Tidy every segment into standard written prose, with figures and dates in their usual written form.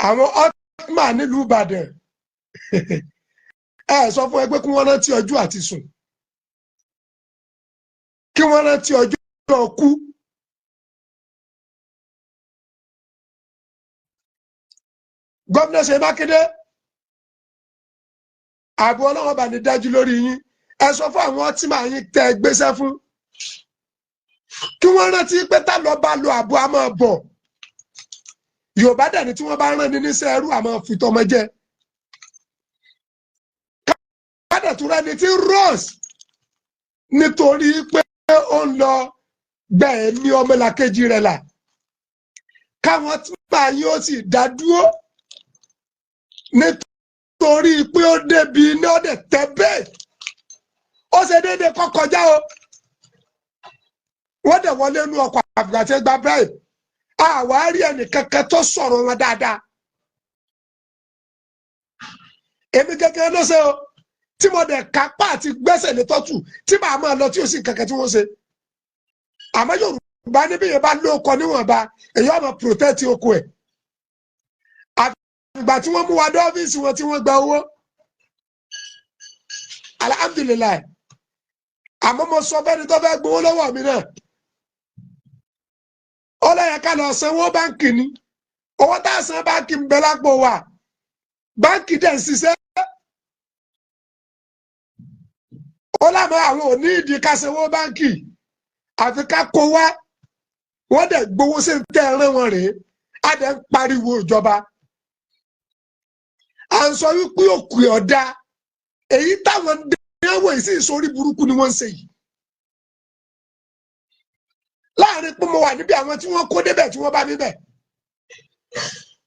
Àwọn otman nílùú Ìbàdàn, ẹ sọ fún ẹ pé kí wọ́n rántí ọjọ́ àti sùn, kí wọ́n rántí ọjọ́ kú. Gómìnà Ṣèyí Mákindé, ààbò Ọlọ́wọ́ bá ní dájú lórí yín. Ẹ sọ fún àwọn tí màá yín tẹ ẹ gbéṣẹ́ fún kí wọ́n rántí pé tá lọ bá lo àbò àmọ́ bọ̀. Yorùbá dẹ̀ ni tí wọ́n bá rán ni níṣẹ́ ẹrú àmọ́ fìtọ́mọ jẹ. Kádẹ̀túrẹ́ ni tí rose nítorí pé ó ń lọ gba ẹ̀mí ọmọlàkejì rẹ̀ là, káwọn tí màá yín ó sì dá dúró nítorí pé ó débi iná ọ̀dẹ̀ tẹ́ bẹ́ẹ̀, ó ṣe déédéé kọ́ kọjá o. Wọ́n dẹ̀ wọlé inú ọkọ̀ àfìgbà tí ó gba bribe. Àwa rí ẹnì kankan tó sọ̀rọ̀ wọn dáadáa. Èmi gẹ́gẹ́ ló ṣe o tí mo dẹ̀ kápá àti gbẹ́sẹ̀ lé tọ́tù tí màá máa lọ tí ò sí kankan tí wọ́n ṣe. Àmọ́ Yorùbá níbí yẹn bá lóko níwọ̀nba, èyí ọmọ protect oko ẹ̀. Àfìgbà tí wọ́n mú wa dé ọ́fíìsì wọn tí wọ́n gba owó, alhamdulilayi. Àmọ́ mo sọ fẹ́ni tó fẹ́ gbowó lọ́wọ́ mi náà, ó lẹ́yìn ká lọ sanwó báǹkì ni. Owó tá a san báǹkì ń bẹ lápò wa, báǹkì dẹ̀ ń ṣiṣẹ́. Ó lámọ́ àwọn ò ní ìdí ká sanwó báǹkì, àfi ká kó wá. Wọ́n dẹ̀ gbowó sí tẹ́ ẹran wọn rèé. Á dẹ̀ ń pariwo ìjọba, à ń sọ wípé òkú ọ̀dà èyí táwọn ń dẹ́wọ̀ yìí sí ìsórí burúkú ni wọ́n ń ṣe yìí. Láàrin pé mo wà níbi àwọn tí wọ́n kó débẹ̀ tí wọ́n bá mi bẹ̀,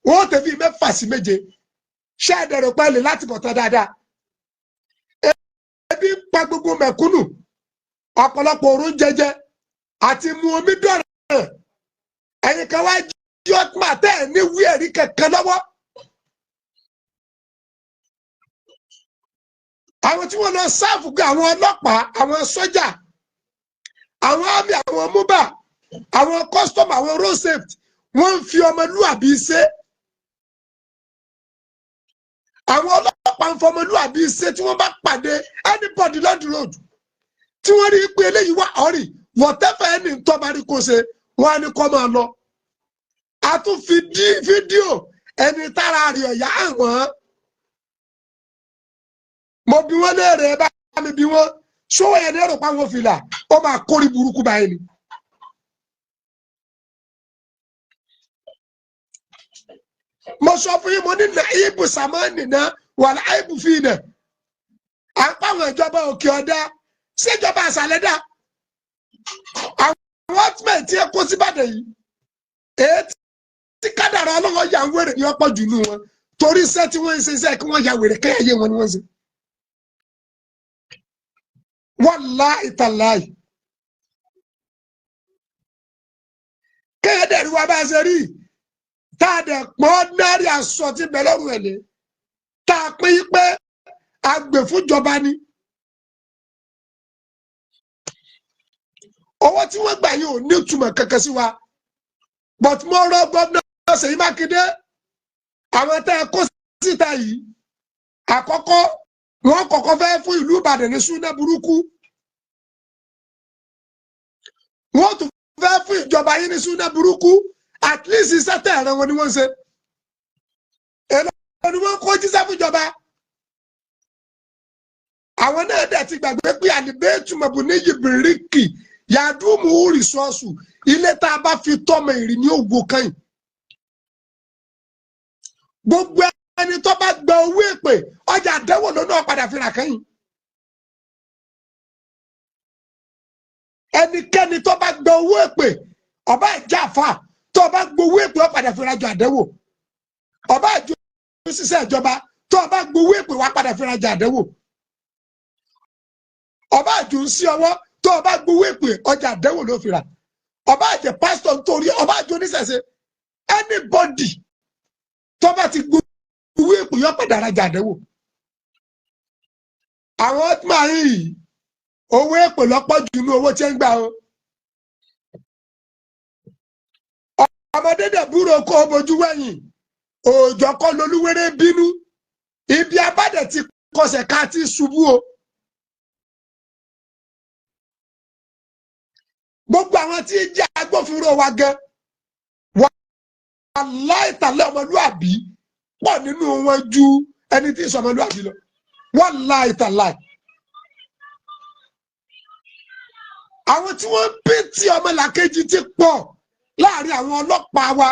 wọ́n tẹ̀ bí 6 sí 7. Ṣé ẹ̀dẹ̀rẹ̀ pẹ́ẹ́lí láti bọ̀ tán dáadáa? Ebi ń pa gbogbo mẹ̀kúnnù, ọ̀pọ̀lọpọ̀ òrùn jẹjẹ àti mu omi dọ̀rẹ̀. Ẹ̀yin kan wá jí ọtúmọ̀ tẹ́ ẹ̀ ní wí ẹ̀rí kankan lọ́wọ́. Àwọn tí wọ́n lọ sáàfù gbé, àwọn ọlọ́pàá, àwọn sọ́jà, àwọn àmì, àwọn múbà, àwọn kọ́sítọ́mù, àwọn road safety, wọ́n ń fi ọmọlúàbí ṣe. Àwọn ọlọ́pàá ń fọmọlúàbí ṣe. Tí wọ́n bá pàdé anybody on the road tí wọ́n rí pé eléyìí wà ọ̀rì, whatever ẹni tó bá rí kó ṣe, wọ́n á ní kó máa lọ. A tún fi fídíò ẹni tára rẹ̀ ọ̀yá àwọn. Mo bi wọ́n léèrè, ẹ bá mi bi wọ́n sówó yẹn ní èrò pa àwọn fìlà, ó máa kórí burúkú báyìí ni. Mo sọ fún yín, mo ní nàìbù sàmánì náà wà láìbù fi nà à ń pa àwọn ìjọba òkè ọ̀dà síjọba àṣàlẹ̀ dá. Àwọn ọtúmẹ̀ tí ẹ kó síbàdàn yìí, èyí tí kádàrá ọlọ́wọ́ yà ń wèrè ní ọ̀pọ̀ jù nù wọn, torí iṣẹ́ tí wọ́n ń ṣe, iṣẹ́ kí wọ́n ya wèrè kẹ́yà wọn ni wọ́n ń ṣe. Wàláì tàláì, kéèyàn dẹ̀ rí wa bá a ṣe rí, tá a dẹ̀ pọ́n náírà aṣọ tí bẹ lọ́rùn ẹ̀ lé, tá a pín pé agbè fúnjọba ni. Owó tí wọ́n gbà yìí ò ní ìtumọ̀ kankan sí wa, but mo rọ gómìnà Ṣèyí Mákindé, àwọn tẹ́ ẹ kó síta yìí, àkọ́kọ́ wọ́n kọ́kọ́ fẹ́ fún ìlú Ìbàdàn ní súná burúkú, wọ́n tún fẹ́ fún ìjọba yín ní súná burúkú. At least iṣẹ́ tẹ̀ ẹ̀rọ wọn ni wọ́n ń ṣe, èlò ni wọ́n kó jíṣẹ́ fún ìjọba. Àwọn náà dẹ̀ ti gbàgbé pé àlìbẹ́ẹ̀tù mọ̀bù ní yìbìrìkì yàdúmù rìsọ́ọ̀sù, ilé tá a bá fi tọ́mọ ìrì ní òwò kan yìí. Gbogbo ẹni tó bá gba owó èpè, ọjà àdẹ́wò ló náà padà fira kẹ́yìn. Ẹnikẹ́ni tó bá gba owó èpè, ọba ìjàfà, tó bá gbowó èpè, ó padà fira jọ àdẹ́wò. Ọba ìjọ òṣìṣẹ́ ìjọba, tó bá gbowó èpè, wá padà fira jọ àdẹ́wò. Ọba àjò ń sí ọwọ́, tó bá gbowó èpè, ọjà àdẹ́wò ló fira. Ọba àjẹ pásítọ̀ nítorí ọba àjò oníṣẹ̀ṣe, anybody tó bá ti gbowó èpè, yọ padà rajà àdẹ́wò. Àwọn máa ń yìí owó èpè lọ́pọ̀ jù ní owó tí ń gbà o. Ọmọdé dẹ̀ búrò kó o bojú wẹ̀yìn. Òòjọ́ kọ́ lolúwéré bínú. Ibi abádẹ̀ ti kọsẹ̀ ká ti ṣubú o. Gbogbo àwọn tí ń jẹ́ agbófinró wa gan, wàláì tàlẹ́, ọmọlúàbí pọ̀ nínú wọn ju ẹni tí ń sọ ọmọlúàbí lọ. Wàláì tàlẹ́. Àwọn tí wọ́n ń bí tí ọmọlàkejì ti pọ̀ láàrin àwọn ọlọ́pàá wa,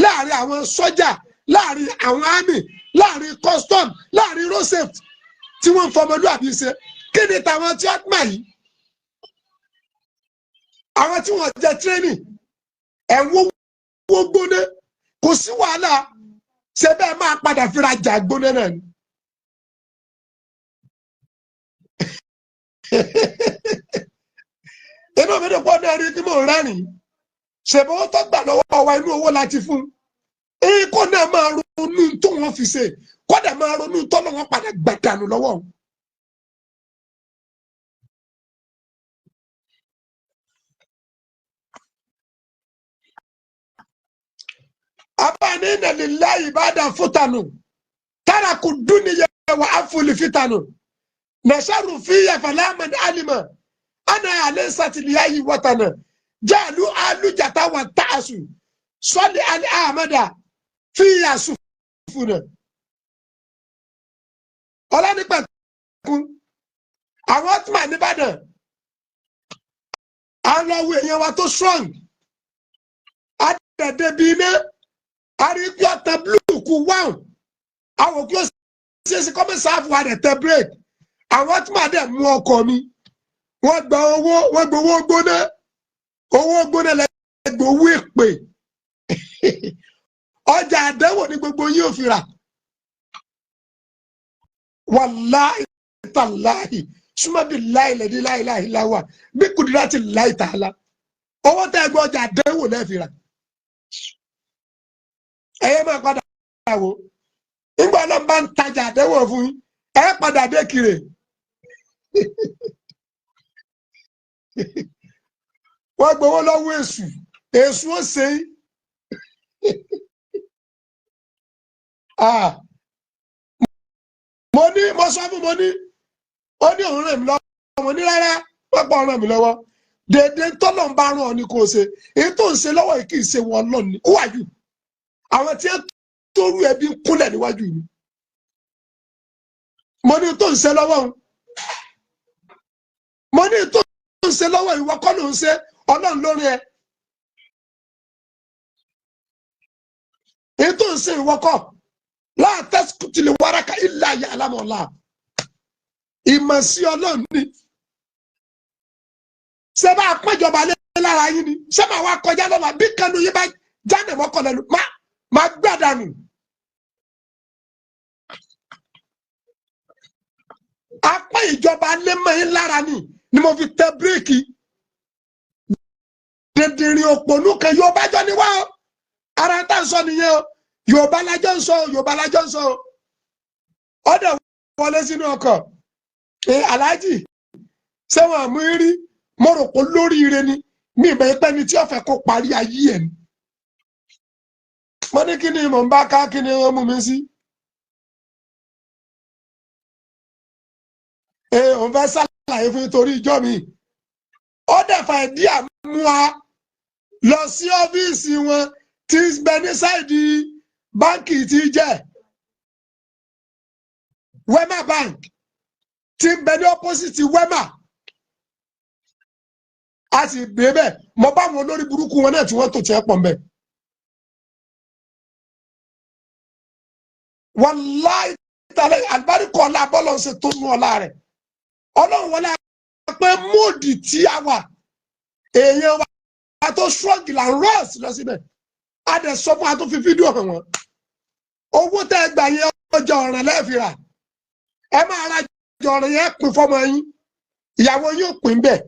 láàrin àwọn sọ́jà, láàrin àwọn army, láàrin custom, láàrin road safety, tí wọ́n ń fọmọlúàbí ṣe. Kí ni tàwọn tí wọ́n gbà yìí? Àwọn tí wọ́n jẹ training ẹ̀wọ̀n wo gbóná, kò sí wàhálà, ṣe bẹ́ẹ̀ máa padà fira jà gbóná náà ni. Inú mi dùn pọ̀ náà rí kí mò ń rẹ́rìn-ín. Ṣèbọ̀ ó tó gbà lọ́wọ́ wa, inú owó láti fún un. Kó náà máa ronú tó wọ́n fi ṣe, kódà máa ronú tọ́lọ́ wọn padà gbàdánù lọ́wọ́ òun. Abáni inna lillahi ibadan futanu taraku dunya wa afuli fitanu nasharu fiya falaman alima ana alaysat liyayi watana jaalu alujata wa taasu sọli ali ahmada fiya sufuna. Ọlọ́nípẹ̀kun àwọn ottoman nìbàdàn, à ń lọ wo èèyàn wa tó strong, àdẹ̀dẹ̀ bíi iná àríkí ọ̀tẹ̀ blue kù wáhùn, àwọn kí ó ṣe é ṣe kọ́mẹ́sì àfọwọ́ àdẹ̀ tẹ break. Àwọn ottoman dẹ̀ mú ọkọ̀ mi, wọ́n gba owó, wọ́n gba owó gbóná, owó gbóná lẹ́gbẹ̀ẹ́ owó èpè. Ọjà àdánwò ní gbogbo yín ò fi rà. Wàláhì tàláhì súnmọ́bí láìlẹ̀ ní láìláì láwà bí kùdìrá ti láì tààlà, owó tẹ́ gbọ́, ọjà àdánwò lẹ́ẹ̀fi rà. Ẹ̀yẹ́ máa padà wò nígbà náà bá ń tajà àdánwò fún yín, ẹ padà dé kiri. Wọ́n gbowó lọ́wọ́ èṣù, èṣù ó ṣe é. Mo ní, mo sọ fún, mo ní, ó ní òun ràn mí lọ́wọ́. Mo ní rárá, pápá ràn mí lọ́wọ́ dèdè tọ́lọ̀ ń bá rán ọ ní kò ṣe. Èyí tó ń ṣe lọ́wọ́ yìí kì í ṣe wọn lọ́ọ̀ ni. Who are you? Àwọn tí wọ́n tó rú ẹbí ń kúnlẹ̀ níwájú mi. Mo ní tó ń ṣe lọ́wọ́ òun, mo ní tó ń ṣe lọ́wọ́, ìwọ kọ́ ló ń ṣe, ọlọ́run lórí ẹ. Èyí tó ń ṣe, ìwọ kọ́. Láàtẹ́sítìlì wáraka ilà ayé alámọ̀ọ́lá, ìmọ̀ sí ọlọ́run ni. Ṣé bá a pẹ́jọba lé lára yín ni? Ṣé máa wá kọjá lọ́la bí kanu yín bá jáde mọ́kàn lẹ́nu má gbàdánù. Apá ìjọba lé mọ́ yín lára ni mo fi tẹ bíréèkì. Dèdèrè òpònú kan, Yorùbá jọ ni wá o. Ara tá à ń sọ nìyẹn o. Yorùbá lájọ ń sọ o, Yorùbá lájọ ń sọ o. Ọdẹ wọlé sínú ọkọ̀ ẹ, aláàjì, ṣé wọn àmú rí? Mo rò pé lóríire ni mi, ìmọ̀ ẹgbẹ́ ni tí ó fẹ́ kó parí ayé ẹ̀ ni. Mo ní kí ni mò ń bá ká, kí ni wọ́n mú mi sí? Ẹ òun fẹ́ ṣàlàyé fún nítorí ìjọ mi. Ó dẹ̀ fà ìdí àmú wa lọ sí ọ́fíìsì wọn tí ń bẹ ní sáìdì báńkì tí jẹ́ Wema Bank, tí ń bẹ ní opposite Wema. A sì gbé bẹ́ẹ̀, mo bá wọn olórí burúkú wọn náà tí wọ́n tò tiẹ̀ pọ̀ mbẹ́. Wàláì tàlẹ́, àlùbáríkọ̀ ọ̀la bọ́lọ̀ ń ṣe tó nú ọ̀la rẹ̀. Ọlọ́run wọlé pé móòdì tí a wà, èèyàn wa tó strong là ń rọ́ọ̀sì lọ síbẹ̀. A dẹ̀ sọ fún wa, tó fi fídíò hàn wọ́n. Owó tẹ́ ẹ gbà yẹn, ọjà ọ̀ràn lẹ́ẹ̀fìrà. Ẹ máa ra ọjà ọ̀ràn yẹn pín fọmọ yín, ìyàwó yín ò pín bẹ́ẹ̀,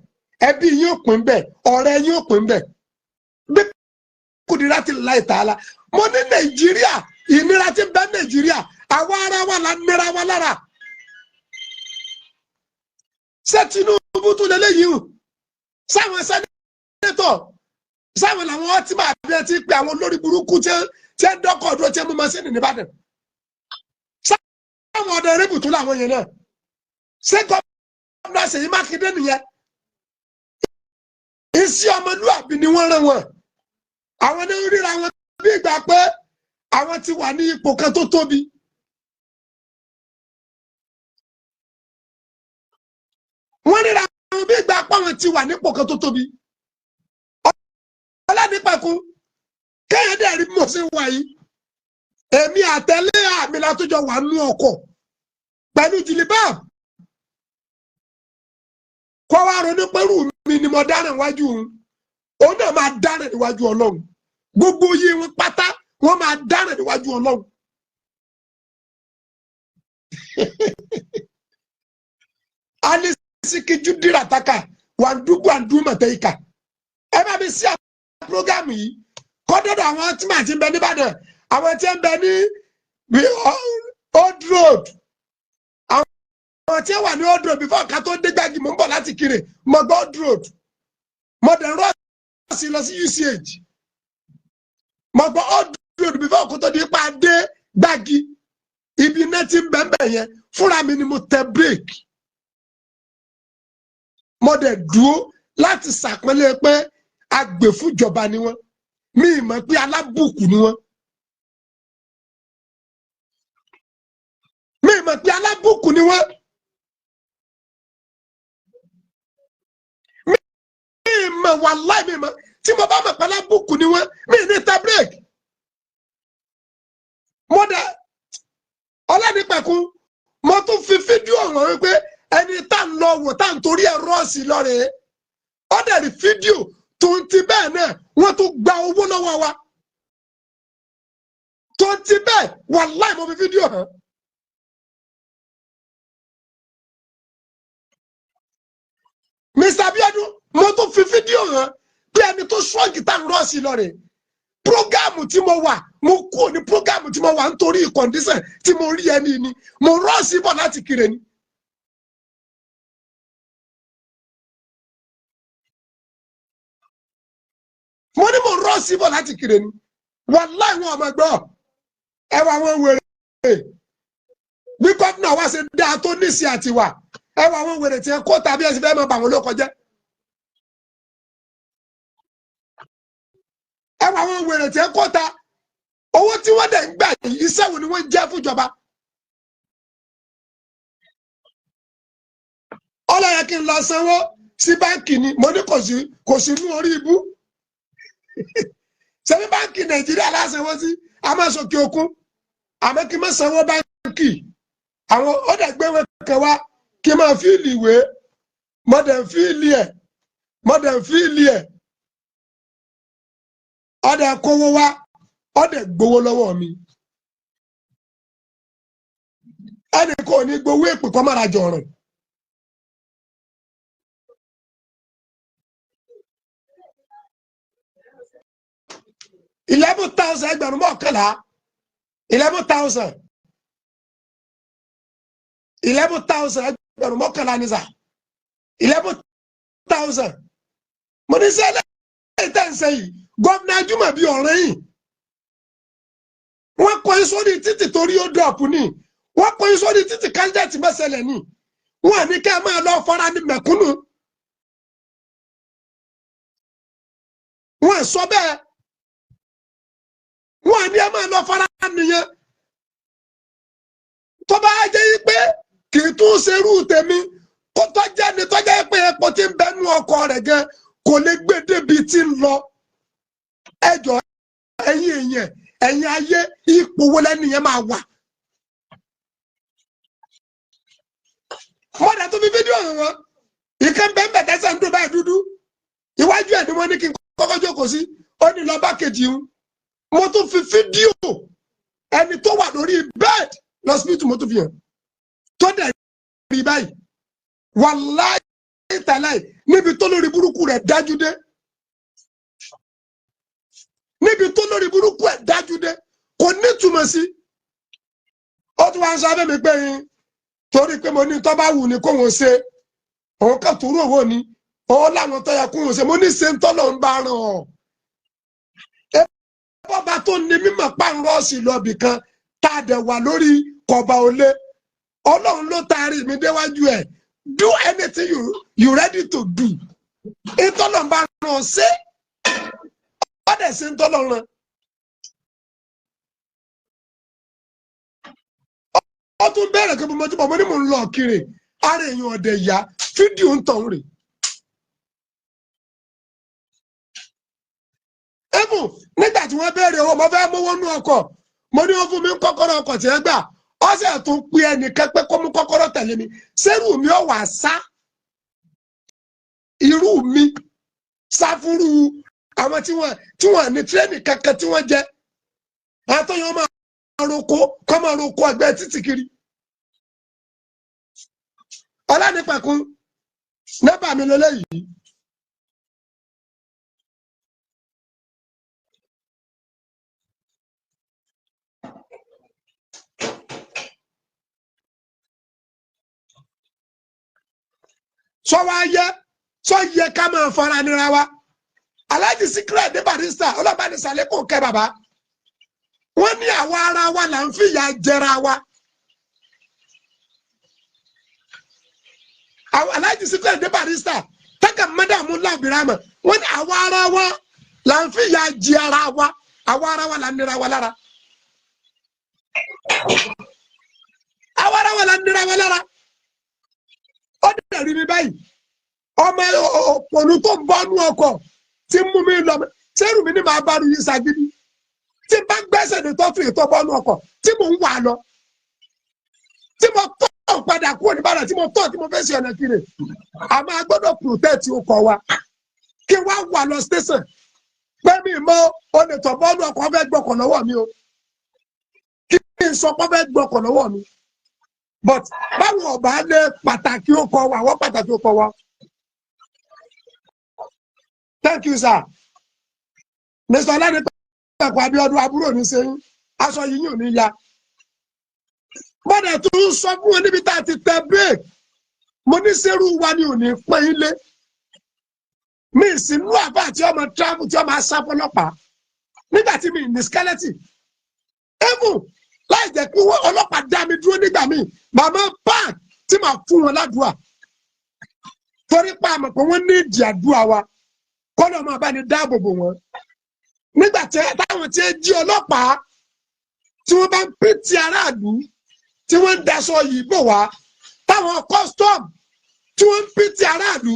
ẹbí yín ò pín bẹ́ẹ̀, ọ̀rẹ́ yín ò pín bẹ́ẹ̀. Bí kùdìrá ti láì tààlà, mo ní Nàìjíríà, ìnira ti bẹ Nàìjíríà, àwa ara wa la nira wa lára. Ṣé Tinubu tún lélẹ́yìí o? Sáwọn senator, sáwọn làwọn ọtí máa bí ẹ ti pé àwọn olórí burúkú tí Tí ẹ dọ́kọ̀ dúró, tí ẹ mú machine nìbàdàn, sáwọn honourable tó làwọn yẹn náà? Ṣé gómìnà Ṣèyí Mákindé nìyẹn? Iṣẹ́ ọmọlúwàbí ni wọ́n rán wọn. Àwọn ní ríra wọn bí ìgbà pé àwọn ti wà ní ipò kan tó tóbi. Wọ́n ríra wọn bí ìgbà pé àwọn ti wà nípò kan tó tóbi. Ọlọ́nìpẹ̀kun kéèyàn dẹ̀ rí bí mo ṣe wà yìí, èmi àtẹ̀lé àmì látọjọ́ wà nú ọkọ̀ pẹ̀lú jìlìbáàbù, kọ́ wa ronú pẹ̀lú mi ni mo dáràn wájú òun, òun náà máa dáràn níwájú Ọlọ́run. Gbogbo yìí wọn pátá, wọn máa dáràn níwájú Ọlọ́run. Alisikiju dirataka wàndúgbò àndúmọ̀tẹ́yìká. Ẹ bá mi sí àwọn prógámù yìí kọ́ dọ́dọ̀ àwọn tí màá ti ń bẹ nìbàdàn, àwọn tí ń bẹ ní Old Road, àwọn tí wà ní Old Road before ká tó dé Gbági. Mò ń bọ̀ láti Kiri, mo gbọ́ Old Road, mo dẹ̀ rọ́ọ̀sì lọ sí UCH, mo gbọ́ Old Road before kó tó di pa dé Gbági. Ibi iná ti ń bẹ̀ ń bẹ̀ yẹn, fúnra mi ni mo tẹ bírèkì, mo dẹ̀ dúró láti ṣàpọ́nlé pé agbèfúnjọba ni wọ́n. Mi ì mọ̀ pé alábùkù ni wọ́n. Mi ì mọ̀ pé alábùkù ni wọ́n. Mi ì mọ̀, wàláì mi mọ̀. Tí mo bá mọ̀ pé alábùkù ni wọ́n, mi ì ní tẹ bírèkì. Mo dẹ̀ Ọlọ́nìpẹ̀kun, mo tún fi fídíò hàn wípé ẹni tá ń lọ wò tá ń torí ẹ̀ rọ́ọ̀sì lọ́rẹ̀ẹ́. Ó dẹ̀ rí fídíò tó ń ti bẹ́ẹ̀ náà, wọ́n tún gba owó lọ́wọ́ wa tó ń ti bẹ́ẹ̀. Wàláì mo fi fídíò hàn. Mr. Abiodun, mo tún fi fídíò hàn pé ẹni tó ṣọ́ọ̀gì tá ń rọ́ọ̀sì lọ́rẹ̀ẹ́. Prógámù tí mo wà, mo kúrò ní prógámù tí mo wà nítorí kọ̀ǹdíṣàn tí mo rí ẹni ni mo rọ́ọ̀sì bọ̀ láti kiri ni. Mo ní mo rọ́ọ̀sì bọ̀ láti kiri ni. Wàláì wọn ọmọ ẹgbẹ́ ẹ wà wọn wèrè bí gómìnà wa ṣe dáa tó níṣẹ́ àtiwà. Ẹ wà wọn wèrè tí ẹ kó tàbí ẹ sì fẹ́ máa bà wọn ló kọjá. Ẹ wà wọn wèrè tí ẹ kó ta owó tí wọ́n dẹ̀ ń gbà yìí, iṣẹ́ wo ni wọ́n ń jẹ́ fúnjọba? Ọlọ́yẹ kí n lọ sanwó sí báńkì ni. Mo ní kò sí, kò sí ní orí ibú. Ṣebí báńkì Nàìjíríà lásanwó sí, a máa sọkè òkun, àmọ́ kí n má sanwó báńkì àwọn. Ó dẹ̀ gbé wọn kan wá kí n máa fíìlì ìwé, mo dẹ̀ fíìlì ẹ̀, mo dẹ̀ fíìlì ẹ̀. Ó dẹ̀ kówó wá, ó dẹ̀ gbowó lọ́wọ́ mi. Ẹnì kò ní gbowó èpè kọ́ mára jọ̀ràn. 11,000, 11,000, 11,000, 11,000, 11,000 ní sà, 11,000. Mo ní sẹ́lẹ̀ tẹ̀ ń sẹ́yìn gómìnà Ajímọ̀bí ọ̀rẹ́ yìí, wọ́n kọ́ yín sórí títì torí ó dọ̀pù ni. Wọ́n kọ́ yín sórí títì kándídẹ̀tì mẹ́sẹ̀lẹ̀ ni. Wọ́n ní kẹ́ ẹ máa lọ fara ní mẹ̀kúnnù. Wọ́n sọ bẹ́ẹ̀, wọ́n ní ẹ máa lọ fara nìyẹn. Tó bá jẹ́ yí pé kì í tún ṣerú tèmi kó tọ́jà ni, tọ́jà yí pé epo ti ń bẹnu ọkọ rẹ̀ gan kò lè gbé débi tí ń lọ. Ẹjọ́ ẹ̀yin èèyàn, ẹ̀yin ayé, ipò wo lẹ́nu yẹn máa wà? Mọ́dà tó fi fídíò hàn wọ́n. Ìkan bẹ́ẹ̀ tẹ́sán ń dùn báyìí dúdú. Iwájú ẹ̀ ni wọ́n ní kí n kọ́kọ́ jókòó sí. Ó ní lọ bá kejì ń. Mo tún fi fídíò ẹni tó wà lórí bẹ́ẹ̀dì lọ́sibítù, mo tún fi hàn. Tó dẹ̀ rí báyìí. Wàláhì tàláì níbi tó lórí burúkú rẹ̀ dájú dé. Níbi tó lórí burúkú ẹ̀ dájú dé kò nítumọ̀ sí. Ó tún wá ń sọ abẹ́ mi pé yín torí pé mo ní tó bá wù ní kóun ṣe, òun kàn tó rò wò ní òun láwọn tó yẹ kóun ṣe. Mo ní ṣe ń tọ́lọ̀ ń bá ràn ọ́. Bọ́ba tó ní mímọ̀ pàǹrọ̀ọ̀sì lọ́bì kan tá a dẹ̀ wà lórí kọ̀ọ̀bà òlé? Ọlọ́run ló taari mi déwájú ẹ̀. Do anything you ready to do. Ìtọ́lọ̀ bá ràn ṣe ọ́ dẹ̀ sí ìtọ́lọ̀ ràn. Ó tún bẹ̀rẹ̀ pé mo ti bọ̀, mo ní mò ń lọ kiri ara èèyàn ọ̀dẹ̀ yá fídíò ń tàn rè. Even nígbà tí wọ́n béèrè owó, mo fẹ́ mówó nú ọkọ̀, mo ní wọ́n fún mi ń kọ́kọ́rọ́ ọkọ̀ tí wọ́n gbà. Ọ̀sẹ̀ tún pe ẹnìkan pé kó mú kọ́kọ́rọ́ tẹ̀lé mi. Sẹ́rù mi ò wá sá, irú mi sá fúrú àwọn tí wọ́n ní tírẹ́nì kankan tí wọ́n jẹ́ àtọ́yọ́ máa roko kọ́ máa roko ẹgbẹ́ títì kiri. Ọlánìpẹ̀kun, nọ́mbà mi lélẹ́yìí. Sọ wá yẹ, sọ yẹ ká máa fara nira wa. Alhaji Sikiru Ayinde Barrister, ọlọ́ba kò kẹ́ bàbá. Wọ́n ní àwa ara wa là ń fìyà jẹra wa. Alhaji Sikiru Ayinde Barrister taka madamu labirama, wọ́n ní àwa ara wa là ń fìyà jẹ ara wa, àwa ara wa là ń nira wa lára, àwa ara wa là ń nira wa lára. Ó dẹ̀ rí mi báyìí, ọmọ òpònú tó ń bọ́nú ọkọ̀ tí ń mú mi lọ sẹ́rù mi ní màá bá ru yín ṣagídí tí n bá gbẹ́sẹ̀ ní tọ́tù ètò bọ́nú ọkọ̀ tí mò ń wà lọ, tí mo tọ́ padà kúrò ní bàdàn, tí mo tọ́ tí mo fẹ́ ṣe ọ̀nà kiri. Àmọ́ a gbọ́dọ̀ protect ọkọ̀ wa. Kí wá wà lọ station pé mi mọ olè tọ̀ bọ́nú ọkọ̀ fẹ́ gbọ́kọ̀ lọ́wọ́ mi o, kí n sọ pé fẹ́ gbọ́kọ̀ lọ́wọ́ mi. But báwo ọba lè pàtàkì ọkọ̀ wa, wọ́n pàtàkì ọkọ̀ wa. Thank you, sir. Mr. Ọlánìpẹ̀kun Abíọ́dún, àbúrò ní sẹ́yìn, aṣọ yìí yóò ní ya. Bọ́dẹ̀ tó ń sọ fún wọn níbi tá a ti tẹ bírèkì, mo ní sẹ́rù wa ni ò ní pọ́n ilé mi sì nú àbá tí ọmọ travel tí ọmọ asá fọlọ́pàá nígbà tí mi ní skeleton, even láì jẹ́ kí ọlọ́pàá dá mi dúró nígbà míì, màmá park tí màá fún wọn ládùúà, torí pa àmọ̀ pé wọ́n ní ìdí àdúrà wa, kọ́nà máa bá ní dáàbò bò wọ́n. Nígbà tí táwọn tí ń jí ọlọ́pàá, tí wọ́n bá ń pín ti aráàlú, tí wọ́n ń daṣọ yìí bò wá, táwọn custom tí wọ́n ń pín ti aráàlú,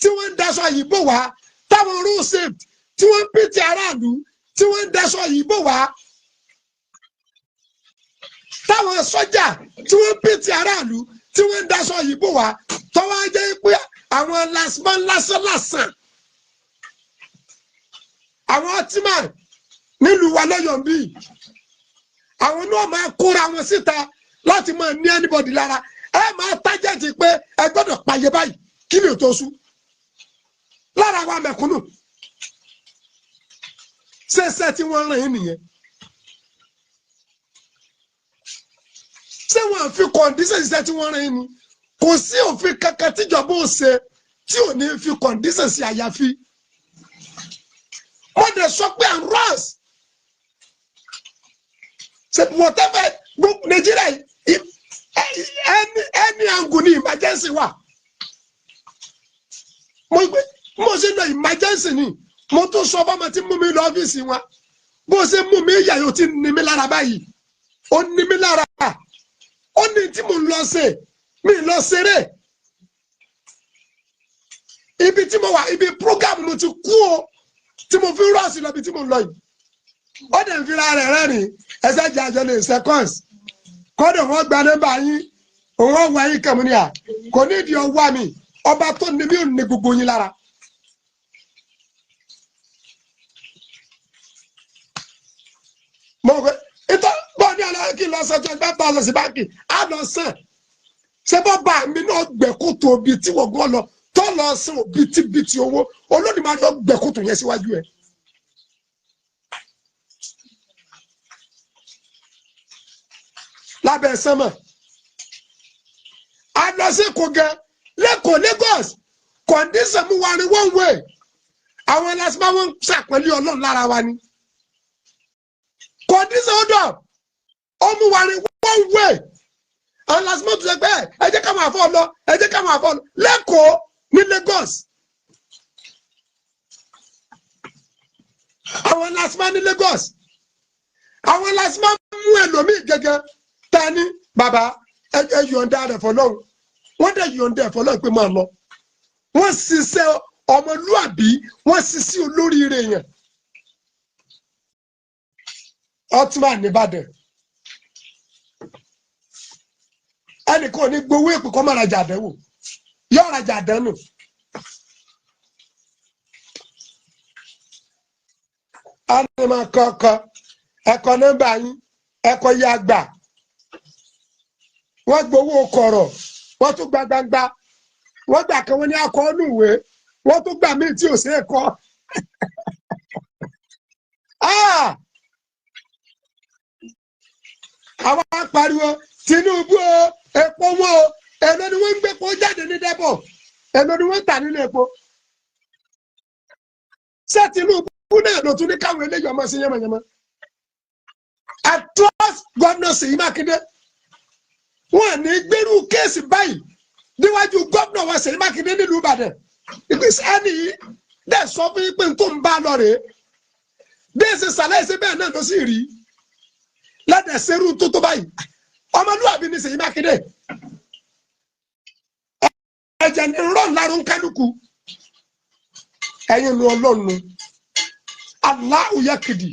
tí wọ́n ń daṣọ yìí bò wá, táwọn road safety tí wọ́n ń pín ti aráàlú, tí wọ́n ń daṣọ yìí bò wá, táwọn sọ́jà tí wọ́n ń pín ti aráàlú, tí wọ́n ń daṣọ yìí bò wá, tọ́wọ́ á jẹ́ pé àwọn lásán lásán lásán, àwọn ọtímà nílùú wa lọ́yọ̀ bíi, àwọn náà máa kóra wọn síta láti máa ní anybody lára. Ẹ máa target pé ẹ gbọ́dọ̀ pààyè báyìí kí ni ò tó sú lára wa mẹ̀kúnnù. Ṣẹṣẹ tí wọ́n rìn nìyẹn? Ṣé wọ́n fi condition ṣiṣẹ́ tí wọ́n rìn ni? Kò sí òfin kankan tíjọba ò ṣe tí ò ní fi condition sí. Àyàfi wọ́n dẹ̀ sọ pé and rush ṣe whatever. Gbogbo Nàìjíríà, any angle ní emergency wà. Mo gbé mo ṣe lọ emergency ni. Mo tún sọ fọmọ tí mú mi lọ ọ́fíìsì wọn, bó ṣe mú mi yà yóò ti ní mi lára báyìí, ó ní mi lára. Ó ní tí mo ń lọ ṣe, mi lọ ṣeré. Ibi tí mo wà, ibi program mo ti kú o, tí mo fi ń rush lọ ibi tí mo ń lọ yìí. Ó dẹ̀ ń fira rẹ̀ rẹ́rìn. Ẹsẹ̀ jẹ́ àjọ lè seconds kọ́dọ̀ wọ́n gba nọ́mbà yín, òun ọ̀wọ́ yín kàmú ni à kò ní ìdí ọwọ́ mi. Ọba tó ní mi ò ní gbogbo yín lára. Mo rò pé ìtọ́ bọ́ọ̀ ní ọ̀nà kí n lọ sọ 25,000 sí báńkì á lọ sàn. Ṣé bọ́ bá mi náà gbẹ̀kótó bíi tí wọ́n gbọ́ lọ tó lọ sàn bítíbitì owó olódìmọ̀ lọ gbẹ̀kótó yẹn síwájú ẹ̀. Lábẹ́ sánmọ̀ a lọ sí Èkó gan, lẹ́kọ̀ọ́ Lagos, condition mú wa ní one way. Àwọn ẹlẹ́sìn bá wọn ṣàpẹ́lẹ́ Ọlọ́run lára wa ni. Kò dín sí hold up, ó mú wa ní one way. Àwọn LASTMA tó ṣe pé ẹ jẹ́ káwọn àfọ́ lọ, ẹ jẹ́ káwọn àfọ́ lọ lẹ́kọ̀ọ́ ní Lagos. Àwọn LASTMA ní Lagos, àwọn LASTMA mú ẹlòmíì gẹ́gẹ́ ta ní bàbá ẹ yọ̀ǹda rẹ̀ fọlọ́run. Wọ́n dẹ̀ yọ̀ǹda ẹ̀ fọlọ́run pé máa lọ. Wọ́n ṣiṣẹ́ ọmọlúàbí, wọ́n ṣiṣẹ́ olóríire yẹn. Ottoman nìbàdàn, ẹnìkan ò ní gbowó èpè kọ́ máa rajà àdánwò, yóò rajà àdánù. A ní máa kọ́ ọkọ ẹ̀kọ́ nọ́mbà yín, ẹ̀kọ́ yá gbà. Wọ́n gbowó kọ̀rọ̀, wọ́n tún gba gbangba, wọ́n gbà kan wọ́n ní akọ nùwé, wọ́n tún gbà míì tí ò sí ẹ̀kọ́. Àwa pariwo Tinubu o, epo wọn o, èló ni wọ́n ń gbé epo jáde ní dẹ́pọ̀, èló ni wọ́n ń tà nínú epo? Ṣé Tinubu náà ló tún ní káwọn eléyìí ọmọ sí yánmayánmá? I trust Governor Ṣèyí Mákindé. Wọn ní gbèrú kéèsì báyìí níwájú gómìnà wa Ṣèyí Mákindé nílùú Ìbàdàn. Ìgbésẹ̀ ẹni yìí dẹ̀ sọ fún yín pé n tó ń bá lọ rèé, bí èsì sàlẹ̀ ṣe bẹ́ẹ̀ náà ló sì rí lẹ́dẹ̀ serú tó tó báyìí. Ọmọlúwàbí ni Ṣèyí Mákindé. Ẹ̀jẹ̀ ní rọ̀ lárún kálukú. Ẹ̀yin nu ọlọ́run. Allahu yakidi,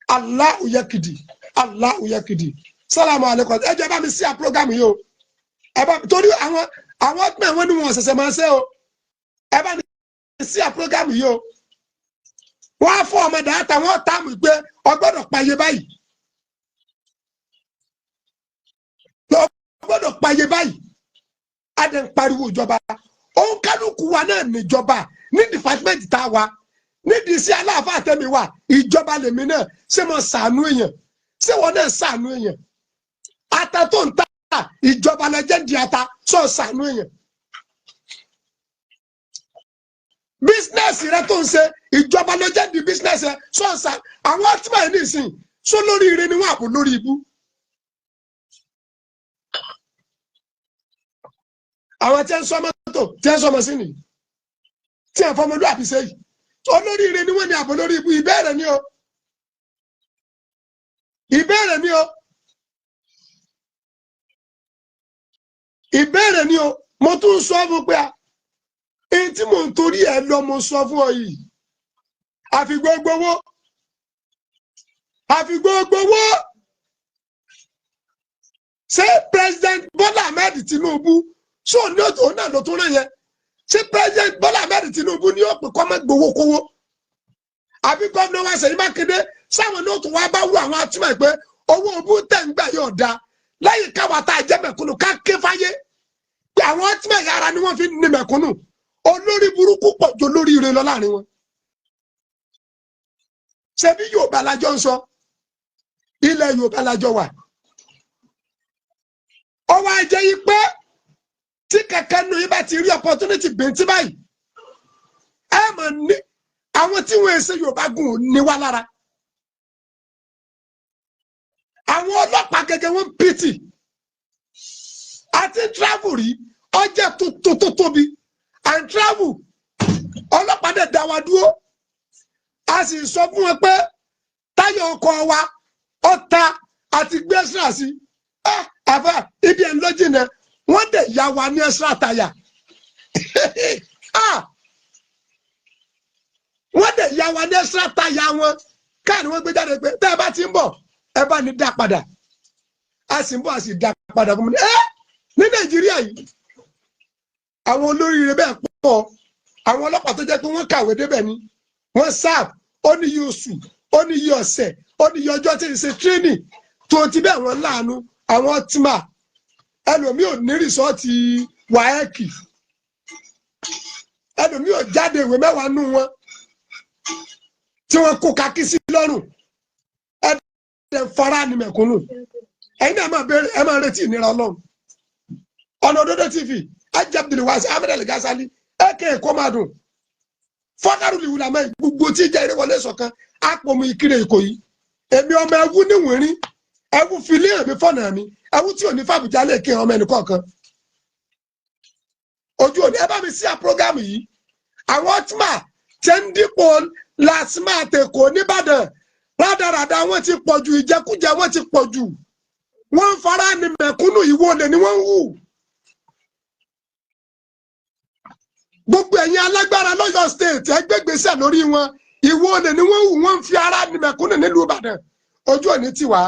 Allahu yakidi, Allahu yakidi. Salamu alaykum. Ẹ jẹ́ bá mi sí à program yìí o. Ẹ bá torí àwọn ọgbẹ́ wọn ni wọn ṣẹ̀ṣẹ̀ máa ṣe o. Ẹ bá mi sí à program yìí o. Wọ́n á fún ọmọ dàáta, wọ́n tá mi pé ọgbọ́dọ̀ payé báyìí, ọgbọ́dọ̀ payé báyìí. A dẹ̀ ń pariwo ìjọba, òun kálukú wa náà níjọba ní dìpátímẹ́ǹtì tá a wa nídìí sí aláàfáà tẹ́mi wà, ìjọba lèmi náà. Ṣé mo ṣàánú èèyàn? Ṣé wọn náà ṣàánú èèyàn? Ata tó ń ta ìjọba lẹ́jẹ̀ di ata, sọ ṣàánú èèyàn. Bísínẹ́sì rẹ tó ń ṣe, ìjọba lẹ́jẹ̀ di bísínẹ́sì rẹ, sọ ṣà. Àwọn ọtí ẹ̀ nísìn sọ lórí ire ni wọn àbò lórí ibú. Àwọn tí ń sọ mọ́tò, tí ń sọ mọ́ sí nìyí, tí ń fọmọlúwàbí ṣe yìí, olórí ire ni wọ́n ní àbò lórí ibú. Ìbéèrè ni o, ìbéèrè ni o, ìbéèrè ni o. Mo tún sọ fún pé èyí tí mò ń torí ẹ lọ, mo sọ fún ọ yìí, àfi gbogbo owó, àfi gbogbo owó. Ṣé President Bola Ahmed Tinubu ṣó ní òun náà ló tún rán yẹn? Ṣé President Bola Ahmed Tinubu ní ó pè kọ́ mọ́ gbowó kówó? Àbí gómìnà wa Ṣèyí Mákindé sáwọn ní ó tún wá bá wú àwọn atúmọ̀ pé owó òbú tẹ̀ ń gbà yóò da lẹ́yìn káwa tá a jẹ́ mẹ̀kúnnù ká ké fáyé pé àwọn atúmọ̀ yàrá ni wọ́n fi ní mẹ̀kúnnù. Olórí burúkú pọ̀ ju olórí ire lọ láàrin wọn. Ṣebí Yorùbá lájọ ń sọ, ilẹ̀ Yorùbá lájọ wà. Ó wá jẹ́ yí pé tí kankan nù yín bá ti rí opportunity bìntì báyìí, ẹ mọ̀ ní àwọn tí wọ́n ṣe Yorùbá gùn ní wá lára. Àwọn ọlọ́pàá gẹ́gẹ́ wọ́n pìtì àti travel rí ọjà tó tó tóbi and travel, ọlọ́pàá dẹ̀ dá wa dúró. A sì sọ fún wọn pé táyà ọkọ̀ wa ọ̀ta àti gbé extra sí àfà ibi ẹ̀ ń lọ́jìnà, wọ́n dẹ̀ ya wa ní extra táyà. Wọ́n dẹ̀ ya wa ní extra táyà wọn káà ni wọ́n gbé jáde pé tẹ́ ẹ bá ti ń bọ̀ ẹ bá ní dá padà. A sì ń bọ̀, a sì dá padà fún mi ní Nàìjíríà yìí. Àwọn olóríire bẹ́ẹ̀ pọ̀, àwọn ọlọ́pàá tó jẹ́ pé wọ́n kàwé débẹ̀ ni wọ́n sáàb, ó ní iye oṣù, ó ní iye ọ̀sẹ̀, ó ní iye ọjọ́ tí ń ṣe tírénì tó ti bẹ́ẹ̀ wọ́n láàánú. Àwọn tìmà ẹlòmíì ò ní rìsọ́ọ̀tì wáẹ́kì, ẹlòmíì ò jáde ìwé mẹ́wàá nù wọn tí wọ́n kó kakí sí lọ́rùn. Ẹ fara ni mẹ̀kúnnù. Ẹ̀yin náà máa béèrè, ẹ máa retí ìnira Ọlọ́run. Ọ̀nà Òdodo TV, Ajabdul Wasi Ahmed Al-Ghazali ẹ̀kẹ́ ẹ̀kọ́ máa dùn fọ́kàrù lìwùlà mẹ́ gbogbo tí ìjà eré wọlé sọ̀kan àpòmù ìkírè Ìkòyí. Èmi ọmọ ẹwú níwìnrín, ẹwú fi lé èmi fọ̀nà mi, ẹwú tí ò ní fàbùjá lè kí ọmọ ẹnì kọ̀ọ̀kan. Ojú òní, ẹ bá mi sí à program yìí. Àwọn ọtíma tẹ́ ń dípò LASTMA tèkó nìbàdàn, rádaràda wọn ti pọ̀ jù, ìjẹkújẹ wọn ti pọ̀ jù, wọ́n ń fara ní mẹ̀kúnnù, ìwọ olè ni wọ́n ń hù. Gbogbo ẹ̀yin alágbára lọ́yọ̀ State, ẹ gbégbèsè lórí wọn. Ìwọ olè ni wọ́n ń hù, wọ́n ń fi ara ní mẹ̀kúnnù nílùú Ìbàdàn. Ojú òní tiwa.